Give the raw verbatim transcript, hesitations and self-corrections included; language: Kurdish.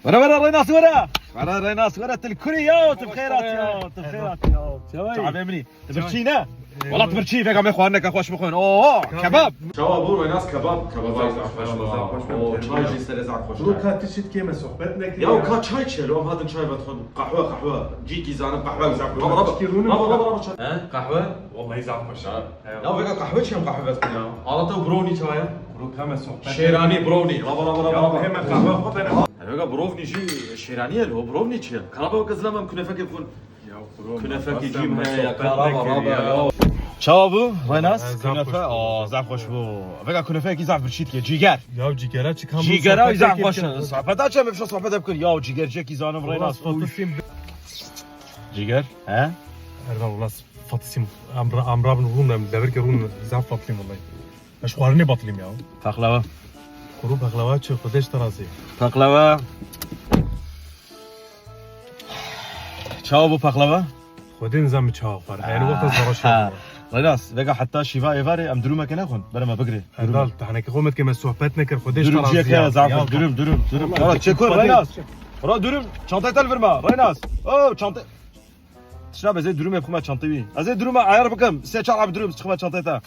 Were, were, Rênas, were. Were, Rênas, were, tu li kurî ya, tu bi xêr hatî ya, tu bi xêr hatî ya. Çavê minî. Tu birçî ne? Wala tu birçî, vêga me xwarineke xweş bixwin. Oo, kebab. Çawa bû, Rênas, kebab? Kebab zaf xweş bû. Oo, çay jî serê zaf xweş. Bro, ka tişt kê me sohbet nekir. Ya ka çay çêlo, em hatin çay vedixwin. Qehwe, qehwe. Cîkî zanim qehwe zaf xweş. Raba, raba. He, qehwe? Wallahî zaf xweş e. Ya vêga qehwe çi em qehwe vestine ya? Alata û brownie çawa ya? Bro, ka me sohbet. Şêranî, brownie. Raba, raba, raba, raba. Hemen qehwe xwe bene. Vêga brownie jî şêranî ye lo, brownie çi ye? Karaba weke zilam em künefekê bixwin. Ya, bro, künefekî cîm heye, karaba, raba, ya. Çawa bû, Rênas? Zaf xweş bû. Künefe? Aa, zaf xweş bû. Vêga künefeyekî zaf birçî dike, cîger. Ya, cîgera çi kam. Cîgera zaf xweş e. Sohbeta çi em bişo sohbet bikin. Ya, cîgercekî zanim, Rênas. Fatih Sîm. Cîger, he? Erdal, wala Fatih Sîm, em ra-, em rabin rûn, em devirke rûn, zaf batilîm wallahî. Ez xwarinê batilîm ya. Pexlewa. Kuru pexlewa çi, Xwedê ji te razî. Pexlewa. Çawa bû pexlewa? Xwedê nizam çawa xwar. Yani wexta zara şer. Rênas, vêga heta şîva êvarê em durumeke nexwin. Bere me bigirê. Erdal, tahneke xwe me dike me sohbet nekir. Xwedê ji te razî. Durumciyeke zaf, durum, durum, durum. Wala çekur, Rênas. Ra durum, çantayê te li vir me, Rênas. Oh, çantayê. Tişna be, zê durumê bixwime çantê wî. Ez ê duruma ayar bikim. Sê çar abi durum, çıkma çantayê te.